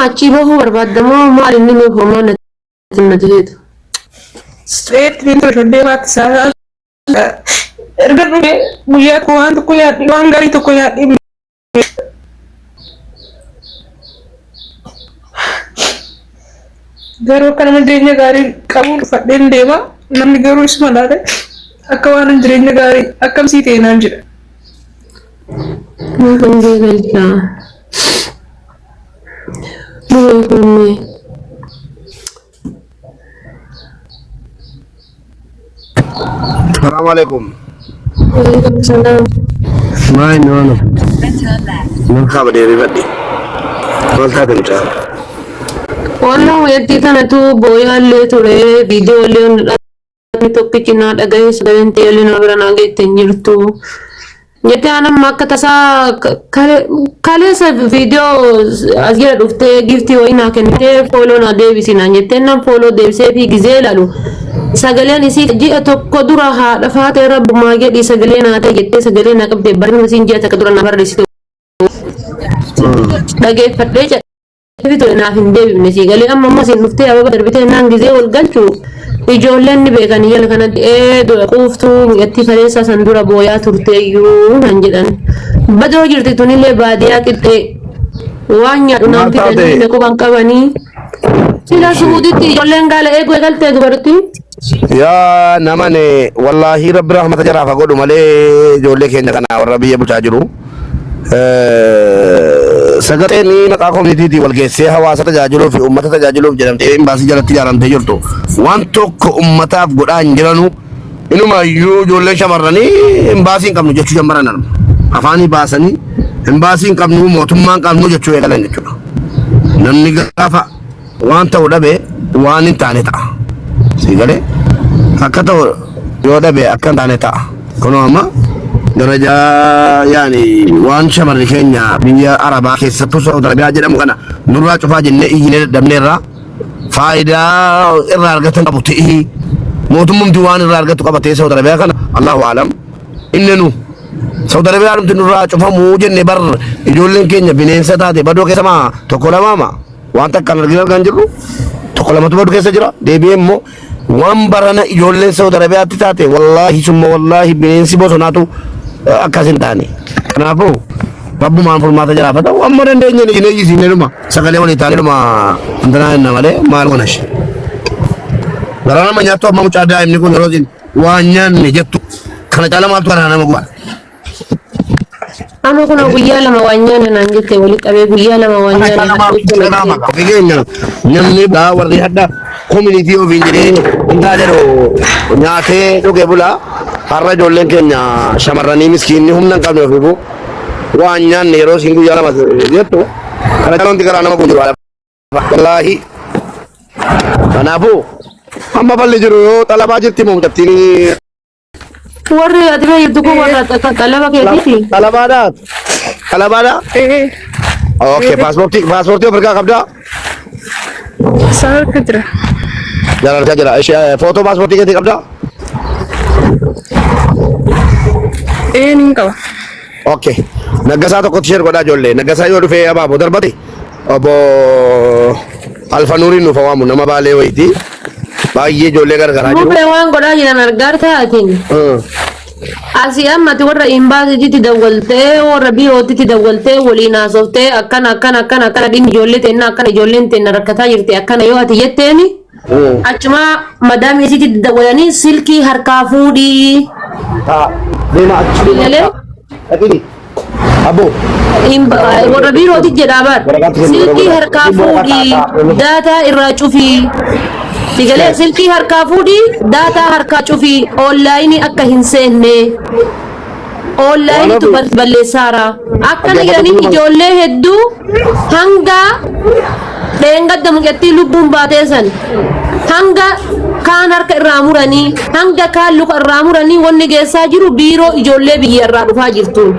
Achii bahuu barbaadda moo maal inni nuuf homaa natti natti feetu? Straight ture deemaatti isaa erga dhufee guyyaa tokko waan tokko yaadhe waan gaarii tokko yaadhe. Garuu akka nama jireenya gaarii qabuun uffadheen deema. Namni garuu isuma laale akka waan jireenya gaarii akkam sii ta'e naan jedha. Nuuf hundee galchaa. Nuuf hundee. Salaamu alaikum. Waalaikum salaam. Maa inni waan of. Malkaa badee rifadhe. Maal taate mucaa? Wallah wayattii kanatu booyaallee ture viidiyoolee namni tokkichi naa dhagahee sagaleen ta'ellee nama bira naa geette hin jirtu. Jettee aan amma akka tasaa kaleessa viidiyoo as jala dhuftee giftii wayii naa kennitee fooloo naa deebisi naan jettee nan fooloo deebisee fi gizee ilaalu sagaleen isii ji'a tokko dura haadha faatee rabbumaa jedhii sagalee naa ta'e jettee sagalee naa qabdee barreeffama isiin ji'a takka dura naa barreessite dhageeffadhee ture naaf hin deebifne sii galee amma ammas hin dhuftee ababa darbitee naan gizee wal galchu ijoolleen ni beekan jala kanatti ee dura quuftuu mucattii kaleessaa san dura booyaa turteeyyuu naan jedhan badoo jirti tunillee baadiyaa qixxee waan nyaadhu naan Maal taate? fidanii na quban qabanii sila suuditti ijoolleen gaala eeguu eegaltee dubartii. Yaa namane wallahi rabbi rahmata jaraaf haa godhu malee ijoollee keenya kana warra biyya bulchaa jiru. Sagaxeen maqaa koominiitiitiin wal geessee hawaasa tajaajiluu fi uummata tajaajiluuf jedhamtee imbaasii jalatti ijaaramtee jirtu. Waan tokko uummataaf godhaa hin jiranu. Inumaayyuu ijoolleen shamarranii imbaasii hin qabnu jechuu jammaran arma. Afaanii baasanii imbaasii hin qabnu mootummaa hin qabnu jechuu eegalan jechuudha. Namni gaafa waan ta'u dhabe waan hin taane ta'a. Sii galee akka ta'u yoo dhabe akka hin taane ta'a. Kunoo amma darajaa yaani waan shamarri keenya biyya Arabaa keessattuu Saudi Arabiyaa jedhamu kana nurraa cufaa jennee iyyinee dadhabneerra faayidaa irraa argatan qabu ta'ii mootummumti waan irraa argatu qaba ta'ee Saudi Arabiyaa kana Allahu alam inni nu Saudi Arabiyaa dhumti nurraa cufamuu jenne bar ijoolleen keenya bineensa taate badoo keessa maa tokko lamaama Waan takka hin argin argaa hin jirru. Tokko lamatu badu keessa jira. Deebi'ee immoo waan barana ijoolleen Saudi Arabiyaatti taate wallaahi summa wallaahi bineensi bosonaatu akkas hin taane. Kanaafuu rabbumaan furmaata jiraaf haa ta'u amma dandeenye ni iyyisiifne dhuma sagalee walii taane dhuma intanaa jenna malee maal goona ishee. Garaa nama nyaattu amma mucaa daa'imni kun yeroo isin waan nyaanne jettu kana caala maaltu garaa nama guba. Amma kun guyyaa lama waan nyaanne naan jette walitti qabee guyyaa lama waan nyaanne hadhuutti naqee. Ofii keenya namni bulaa warri hadha koominitii ofiin jedhee intaa jedhu nyaatee dhuge bulaa har'a ijoolleen keenya shamarranii miskiinni humna hin qabne ofiifuu waan nyaanne yeroo isin guyyaa lama jettu kana caalaa wanti garaa nama gubu jiru wallaahi kanaafuu amma balli jiru yoo xalabaa jirti moo mucattiin Warri ati bira jirtu kun warra qalaba keetiiti. Xalabaadhaa? Xalabaadhaa? Ee, Okay, paaspoortii of harkaa qabdaa? Isaan harka jira. Jala harkaa jira. Ishee footoo paaspoortii keetii qabdaa? Ee, nin qaba. Okay. Naggasaa tokkotti sheer godhaa ijoollee. Naggasaa yoo dhufee abaaboo darbate obbo Alfanuuriin nuuf waamu nama baalee wayiiti. Baay'ee ijoollee gargaraa jiru. Mubee waan godhaa jiran argaartaa atiin. Asii ammati warra imbaasiitti dawwaltee warra biirootti dawwaltee waliin haasoftee akkana akkana akkana akkana dhimmi ijoollee teenna akkana ijoolleen teenna rakkataa jirti akkana yoo ati jetteeni achuma madaamii isiitti dawwalanii silkii harkaa fuudhii. Taa deema achi deema. Ilalee Dhaqini. Abbo. Warra biirooti jedhaa bar Waraqaatti kennu, silkii waraqaa. harkaa fuudhii daataa irraa cufii sigalee silkii harkaa fuudhii daataa harkaa cufii onlaayinii akka hin seenne onlaayiniitu balleessaara akkana jedhanii ijoollee hedduu hanga dheengadda mucattii lubbuun baatee san hanga kaan harka irraa muranii hanga kaan luka irraa muranii wanni geessaa jiru biiroo ijoollee biyya irraa dhufaa jirtuun.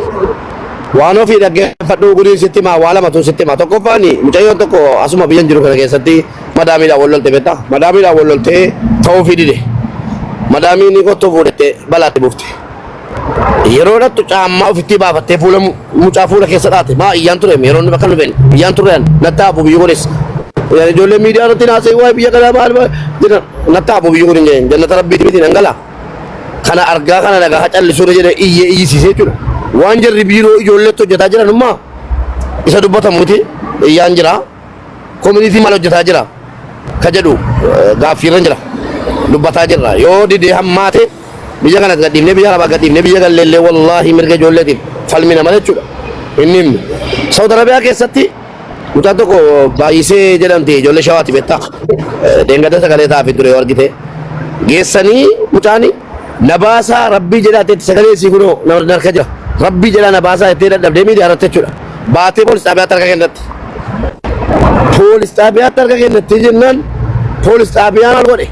Waan ofii dhaggeeffadhuu gudiin sitti himaa waa lamatu sitti himaa tokkoffaan mucayyoon tokko asuma biyyan jiru kana keessatti madaamiidhaan wal lolte beektaa madaamiidhaan wal loltee ta'uufii dide madaamiin ni kottuu fuudhette balaatti buufte. Yeroo dhattu caammaa ofitti baafattee fuula mucaa fuula keessa dhaate. Maa iyyaan ture yeroo inni bakka dhufeen iyyaan turre natti hafu biyyi kunis. Ijoollee miidiyaa irratti naasee waa'ee biyya kanaa maal maal jedhan natti hafu biyyi kun hin jedhin jannata rabbiiti miti nan gala. Kana argaa kana dhagaa callisuudha jedhe iyyee iyyisiisee jechuudha. Waan jarri biiroo ijoolleetti hojjetaa jiran ummaa isa dubbatamu miti iyyaan jira. Koominitii maal hojjetaa jira ka jedhu gaaffiirra jira. Dubbataa jirra. Yoo didee hammaate biyya kana gadhiifnee biyya arabaa gadhiifnee biyya galleellee wallaahi mirga ijoolleetiif falmina malee jechuudha. Inni himne. Saudi Arabiyaa keessatti mucaan tokko baay'isee jedhamti ijoollee shawaati beektaa. Deengada sagalee taa'afi ture yoo argite. Geessanii mucaan na baasaa rabbii jedhaa jetti sagalee isii kunoo nama harka jira. Rabbii jedhaa na baasaa jettee dadhabdee miidiyaa irratti jechuudha. Baatee poolis xaabiyaatti harka kennatti. Poolis xaabiyaatti harka kennattee jennaan poolis xaabiyaan maal godhe?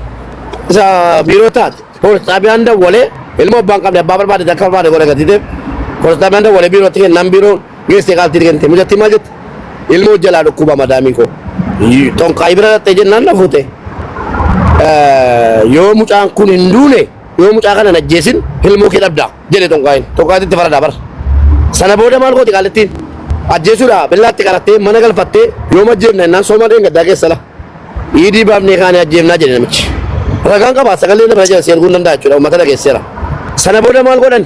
Isa biiroo taate. Poolis xaabiyaan dawwalee ilma abbaan qabne abbaa barbaade akka barbaade godhe gatiteef poolis xaabiyaan dawwalee biirootti kennaan biiroon geessee qaaltii kennite. Mucattiin maal jette? Ilmoo jalaa dhukkuba madaamii koo. Xonqaayii bira dhattee jennaan na fuute. Yoo mucaan kun hin duune yoo mucaa kana hin ajjeesin ilmoo kee dhabda jedhe xonqaayiin. Xonqaayiitti itti faradaa bara. Sana booda maal gooti qaalittiin? Ajjeesuudha billaatti qarattee mana galfattee yoom ajjeefna jennaan sooma dheengaddaa keessa la. Iidii baafnee kaanee ajjeefnaa jedhe namichi. Ragaan qabaa sagalee nama jala si erguu hin danda'a jechuudha uummata dhageesseera. Sana booda maal godhan?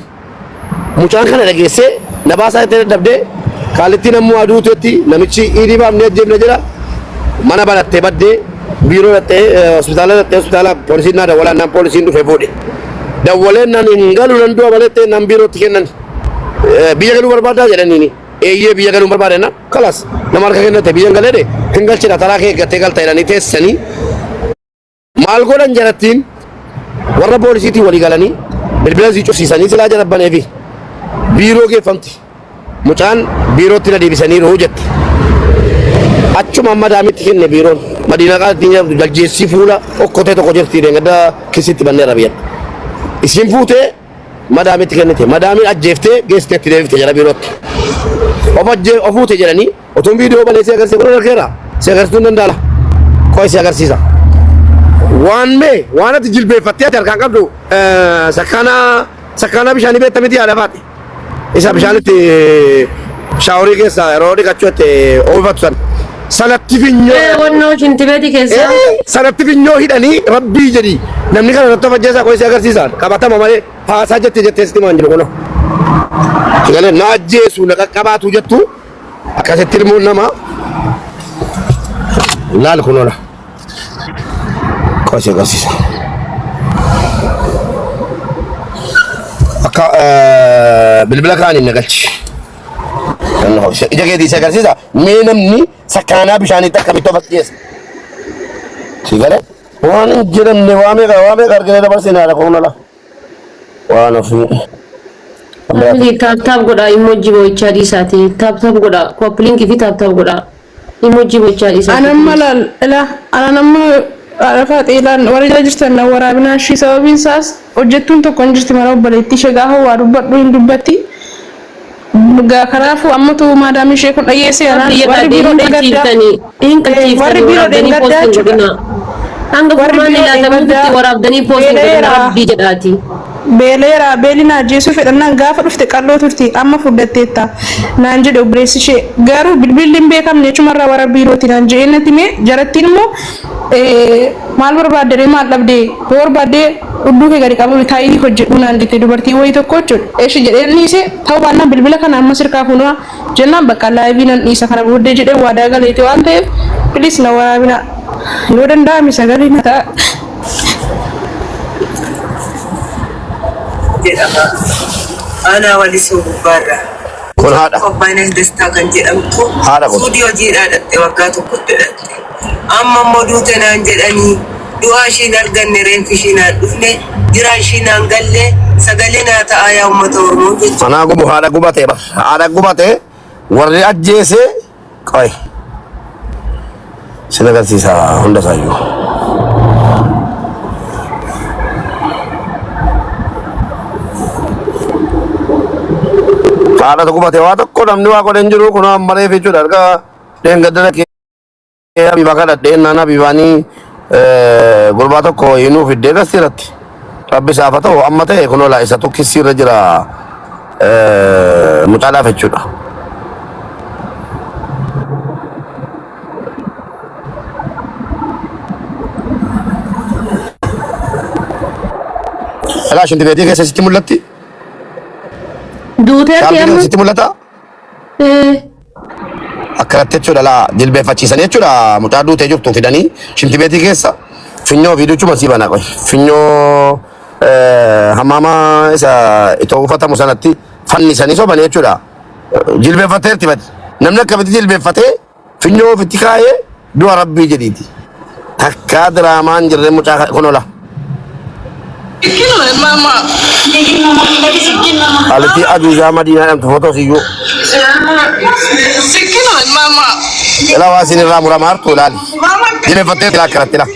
Mucaan kana dhageessee na baasaa jettee dadhabdee kaalittiin ammoo aduutetti namichi iidii baafnee ajjeefna jedha. Mana banattee baddee biiroo dhattee hospitaala dhattee hospitaala poolisiin naa dawwalaan naan poolisiin dhufee fuudhe. Dawwaleen naan hin galu nan du'a malee ta'e naan biirootti kennan. Biyya galuu barbaadaa jedhaniini. Eeyyee biyya galuu barbaada jennaan kalaas nama harka kennate biyya hin galee hin galchina taraa kee eeggattee galta jedhanii teessisanii maal godhan jarattiin warra poolisiitiin walii galanii bilbila sii cufsiisanii silaa jara baneefi biiroo geeffamti. Mucaan biirootti na deebisaniiru jette. Achuma amma daamitti kenne biiroon. Madiinaa qaalittiin jedhamtu jaljeessii fuula okkotee tokko jirti deengada kisitti banneerra biyyatti. Isiin fuutee madaamitti kennite. Madaamiin ajjeeftee geessitee itti deebifte jara biirootti. Of ajjee of fuute jedhanii otuun viidiyoo banee si agarsiisa kun argeera. Si agarsiisuu hin danda'a. Qoy si agarsiisa. Waan mee waan ati jilbeeffattee ati harkaan qabdu sakkaanaa sakkaanaa bishaanii beekta miti haadha faati. Isa bishaanitti shaaworii keessa yeroo dhiqachuu itti oofatu san. Sanatti finyoo. Wannoo shintibeeti keessa. Sanatti finyoo hidhanii rabbii jedhii namni kana irratti of ajjeesaa qoy si agarsiisa qabatama malee haasaa jettee jettee sitti maan jiru kunoo. Galee na ajjeesu na qaqqabaatu jettu akkasitti ilmoon namaa laal kunoo la. Qoy si agarsiisa. Akka bilbila kaaniin na galchi. Ija keetii si agarsiisa. Mee namni sakkaanaa bishaaniitti akkamitti of ajjeesa? Si galee? Waan hin jedhamne waa meeqa waa meeqa argine dabarsine haadha koo nala. Waan ofii. Family tap tap godhaa emoji boo'ichaa dhiisaati. Tap tap godhaa. Copy link fi tap tap godhaa. Emoji boo'ichaa dhiisaati. Anan mala ila anan amma Arafaa xiilaan warri jala jirtan na waraabinaa ishii sababiin isaas hojjettuun tokko hin jirti mana obboleettii ishee gaafa waa dubbadhu hin dubbatti. Kanaafuu ammatu maadaamii ishee kun dhageessee anaan Rabbi warri jedhaa biiroo hin dheengaddaa qalchiiftanii hin warri qalchiiftanii biiroo waraabdanii dheengaddaa post hin jechuudha. godhinaa. Hanga Warri furmaanni biiroo laatamuufitti dheengaddaa waraabdanii post hin godhinaa beela'eera. rabbii jedhaati. Beela'eera beelli na ajjeesuu fedhannaan gaafa dhufte qalloo turti amma furdatteetta naan jedhe obboleessi ishee garuu bilbilli hin beekamne achumarraa warra biirooti naan jedhee natti hime jarattiin immoo maal barbaadde maal dhabde yoo barbaadde hudduu kee gadi qabu taa'ii hojjedhu naan jette dubartii wayii tokko jechuudha eshi jedhee dhiise ta'uu baannaan bilbila kana amma sirkaa fuunaa jennaan bakka laayivii nan dhiisa kana booddee jedhee waadaa galeeti waan ta'eef please na waraabina yoo danda'ame sagalee na ta'a. Jedhama. Aanaa Walisoo gubbaarra. Kun haadha. Qophaa'ina Dastaa kan jedhamtu Haadha kun. Suudii hojiidhaa dhatte waggaa tokkotti dhatte. Amma immoo duute naan jedhanii du'aa ishiin arganne reenfi ishii naan dhufne jiraa ishii naan galle sagalee naa ta'aa yaa uummata Oromoo jechuudha. Anaa gubu haadha gubatee bar. Haadha gubatee warri ajjeese qoy. Sin agarsiisa hunda isaayyuu. Haadha gubatee waa tokko namni waa godhe hin jiru kunoo amma reef jechuudha erga dheengadda dhaqee Habiba kadhadhee naan Habibaanii gurbaa tokko hinuu fiddee gasti irratti. Rabbi isaaf haa ta'u amma ta'e kunoo laa isa tokkissi irra jira mucaadhaaf jechuudha. Ilaa shinti beetii keessa sitti mul'atti? Duuteerti Shaarbii amma. keessa sitti mul'ata? Eh, Akkanatti jechuudha laa jilbeeffachiisanii jechuudha mucaa duutee jirtu fidanii shinti beetii keessa finyoo fi duchuma sii banaa qoy finyoo hamaama isa itoo uffatamu sanatti fannisanii sobanii jechuudha. Jilbeeffatteerti bati namni akkamitti jilbeeffatee finyoo ofitti kaayee du'a rabbii jedhiiti. Takkaa diraamaan jirree mucaa kunola. Qaalittii ajuuzaa madiinaa dhamtu footoo siyyuu. Ilaa waa isin irraa muramaa hartu ilaali. Jilbeeffattee ilaa akkanatti ilaa.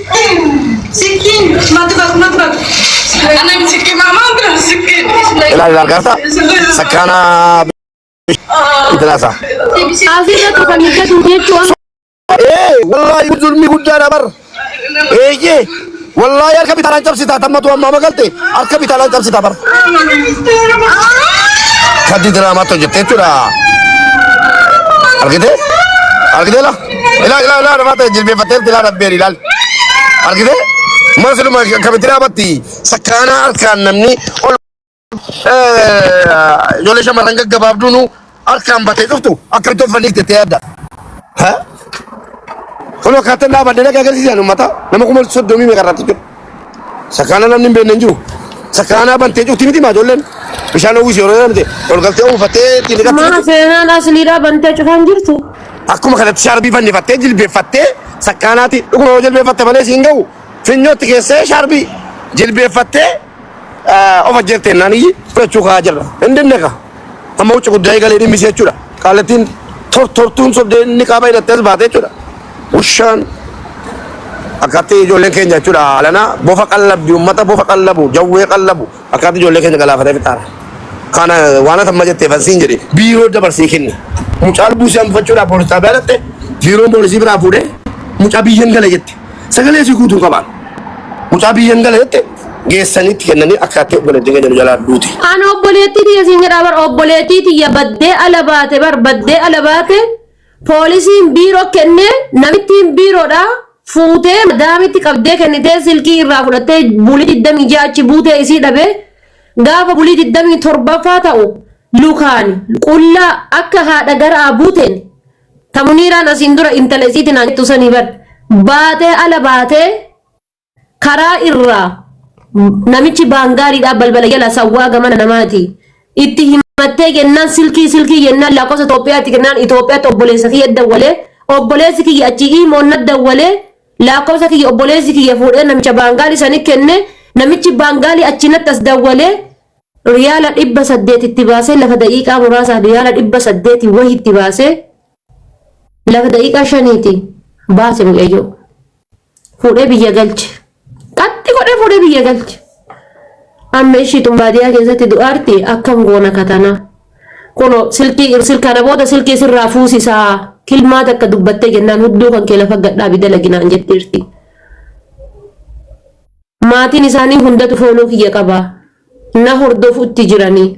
Ilaali ilaali garta. Sakkaanaa itilaasaa. Asirratti kan hojjetu jechuun Ee wallaahi kun zulmii guddaadha bar. Eeyyee wallaahi harka bitaadhaan cabsitaa tammatu amma amma galte harka bitaadhaan cabsitaa bar. Kaddi diraamaatti hojjette jechuudha. Argitee? Argitee la? Ilaa ilaa ilaa namaa ta'e jilbeeffattee ilaa rabbeeri ilaal. Argitee? Mana siluma akkamitti dhaabatti sakkaanaa harkaan namni ol ijoollee shamarran gaggabaabduun harkaan batee dhuftu akkamitti of fanniifte ta'ee adda. Kun akkaataan dhaabadde dhagaa agarsiisan uummata nama 30,000 meeqa irratti jiru. Sakkaana namni hin beekne hin jiru. Sakkaanaa bantee cufti miti maa ijoolleen bishaan uwwisi yeroo jedhamte ol galtee uwwifattee ittiin dhiqatte maa miti. seenaan asliidhaa bantee cufaan jirtu. Akkuma kanatti shaarbii fannifattee jilbeeffattee sakkaanaatti dhuguma yoo jilbeeffatte malee siin ga'u finyootti keessee shaarbii jilbeeffattee of ajjeerte jennaan iyyi fudhachuu ka'aa jirra. Hin dinne ka. Amma huccu guddaa eegalee dhimmise jechuudha. Qaalattiin tortortuun sobdee inni qaaba hidhattee as baate jechuudha. Ushaan akkatti ijoolleen keenya jechuudha alana bofa qallabdi uummata bofa qallabu jawwee qallabu akkatti ijoollee keenya galaafatee fixaara. Kana waan ati amma jetteef asiin jedhe biiroo dabarsee kenne. Mucaa lubbuu ishee hambifachuudhaaf poolis xaabiyaa dhatte biiroon poolisii biraa fuudhee mucaa biyyan gala jette. Sagalee isii guutuu qabaan. Mucaa biyyan gala jette geessaniitti kennanii akka ati obboleettiin keenya nu jalaa duute. Ani obboleettii tiyya siin jedhaa bar obboleettii tiyya baddee ala baate bar baddee ala baate poolisiin biiroo kennee namittiin biiroodha fuutee madaamitti qabdee kennitee silkii irraa fudhattee bulii 26 achi buutee isii dhabee gaafa bulii 27ffaa ta'u lukaan qullaa akka haadha garaa buuteen ta Muniiraan asiin dura intala isiitiin naan jettu sanii bar baatee ala baatee karaa irraa namichi baangaariidhaa balbala jala sawwaa gamana namaati itti himattee jennaan silkii silkii jennaan lakkoofsa Itoophiyaatti kennaan Itoophiyaatti obboleessa kiyya dawwalee obboleessi kiyya achii imoon na dawwalee lakkoofsa kiyya obboleessi kiyya fuudhee namicha baangaalii sani kenne namichi baangaalii achi natti as dawwalee riyaala 800 itti baasee lafa daqiiqaa muraasaaf riyaala 800 wahi itti baasee lafa daqiiqaa shaniiti baase mucayyoo. Fuudhee biyya galche. Qaxxi godhee fuudhee biyya galche. Amma ishiitun baadiyyaa keessatti du'aarti akkam goona katanaa. Kuno silkii silkana booda silkii sirraa fuusisaa kilmaa takka dubbattee jennaan hudduu kan kee lafa gadhaabi dalaginaan jetteerti. Maatiin isaanii hundatu fooloo kiyya qaba. Na hordofutti jiranii.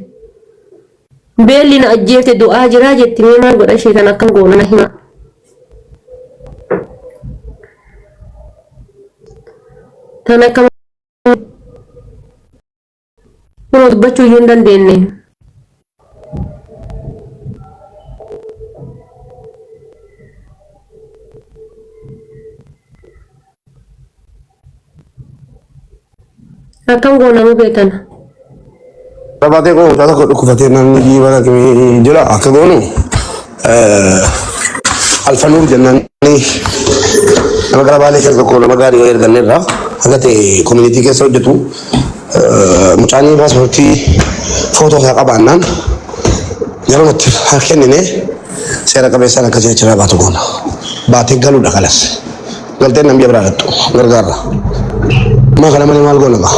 Beelli na ajjeefte du'aa jiraa jetti mee maal godha ishee kan akkam goona na hima. Tan akkam kunoo dubbachuu iyyuu hin dandeenye. Akkam goona mubee tana. Gabaatee koo mucaa tokko dhukkufatee namni mana kimii jira akka goonu alfanuur jennaan nama gara baalee keessa tokko nama gaarii wayii arganne irraa haga ta'e koominitii keessa hojjetu mucaan paaspoortii footoo isaa qabaannaan yeroo itti haa kennine seera qabeessaan akka jecha baatu goona. Baatee galuudha kalas. Galteen namni biraa dhattu gargaarra. Maa kana malee maal goona gaa?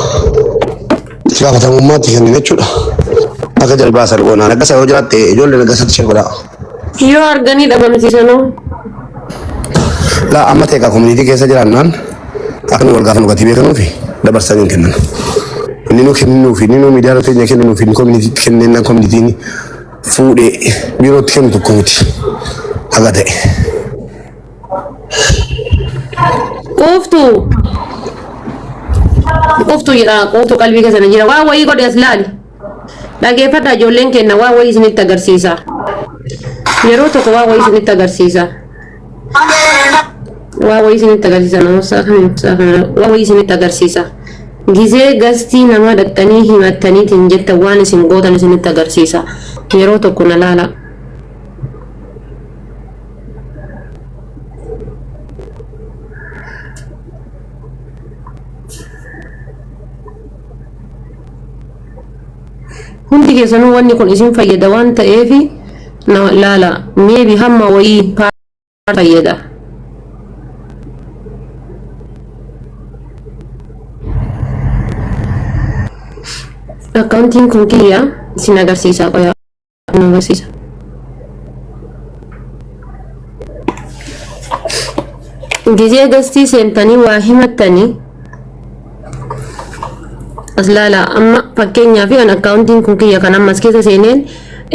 Itti gaafatamummaatti kennine jechuudha. Akka jalbaasan goona. Nagasa yoo jiraatte ijoollee nagasatti ishee godhaa. Yoo arganii dhabamsiisanoo. Laa amma ta'e kaa koominitii keessa jiraannaan akka nu wal gaafannu gatii beekanuufi dabarsanii hin kennan. Inni nu kenninuufi inni nu miidiyaa irra teenya kenninuufi inni koominiitiitti kenneen koominiitiin fuudhee biirootti kennu tokko miti. Haga ta'e. Quuftu. Quuftu jedha quuftu qalbii keessa na jira. Waa wayii godhe as laali. Dhageeffadhaa ijoolleen kenna waa wayii isinitti agarsiisa. Yeroo tokko waa wayii isinitti agarsiisa. Waa wayii isinitti agarsiisa nama isaa kana isaa kana waa wayii isinitti agarsiisa. Gizee gastii namaa dhaqxanii himattaniitiin jetta waan isin gootan isinitti agarsiisa. Yeroo tokko na laala. Hundi keessanuu wanni kun isin fayyada waan ta'eef na laala. Maybe hamma wayii fayyada. Akkaawuntiin kun kiyya isin agarsiisa qoyaa isin agarsiisa. Gizee gastii seentanii waa himattanii as laala amma fakkeenyaaf an akkaawuntiin kun kiyya kan ammas keessa seeneen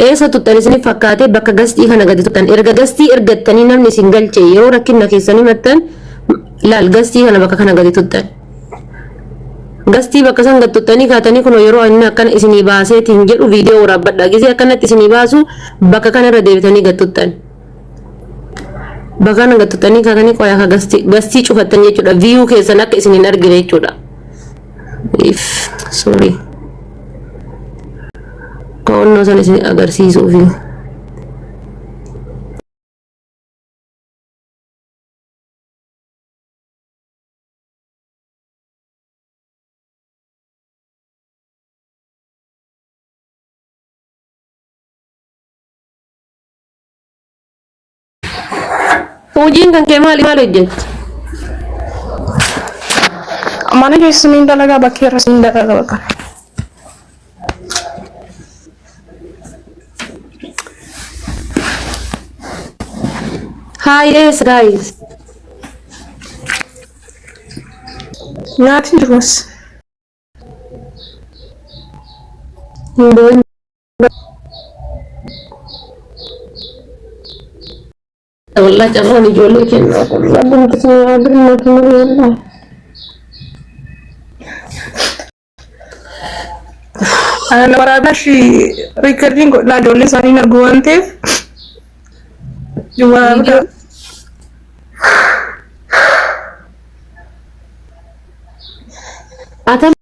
eessa tuttan isin fakkaate bakka gastii kana gadi tuttan erga gastii ergattanii namni isin galche yeroo rakkinna keessan himattan laal gastii kana bakka kana gadi tuttan. Gastii bakka san gad tuttanii kaatanii kunoo yeroo inni akkana isinii baaseetiin jedhu viidiyoo waraabbadha. Gizee akkanatti isinii baasu bakka kana irra deebitanii gad tuttan. Bakka kana gad tuttanii kaatanii qoyaa ka gastii gastii cufattan jechuudha. Viyuu keessan akka isin hin argine jechuudha. If sorry. Qo'annoo san isin agarsiisuufi. Hojiin kan kee maali maal hojjetta? Mana keessa niin dalagaa bakkee irra niin dalagaa bakka. Hi yes guys. Nyaati hin jiru as. Hin boo'in. Wallah carraan ijoollee kennaa kun rabbi nuti isin haa birmatu malee wallah. Ana waraabaa ishii riikardiin godhaa ijoollee isaanii hin argu waan ta'eef. Waraabaa. Atam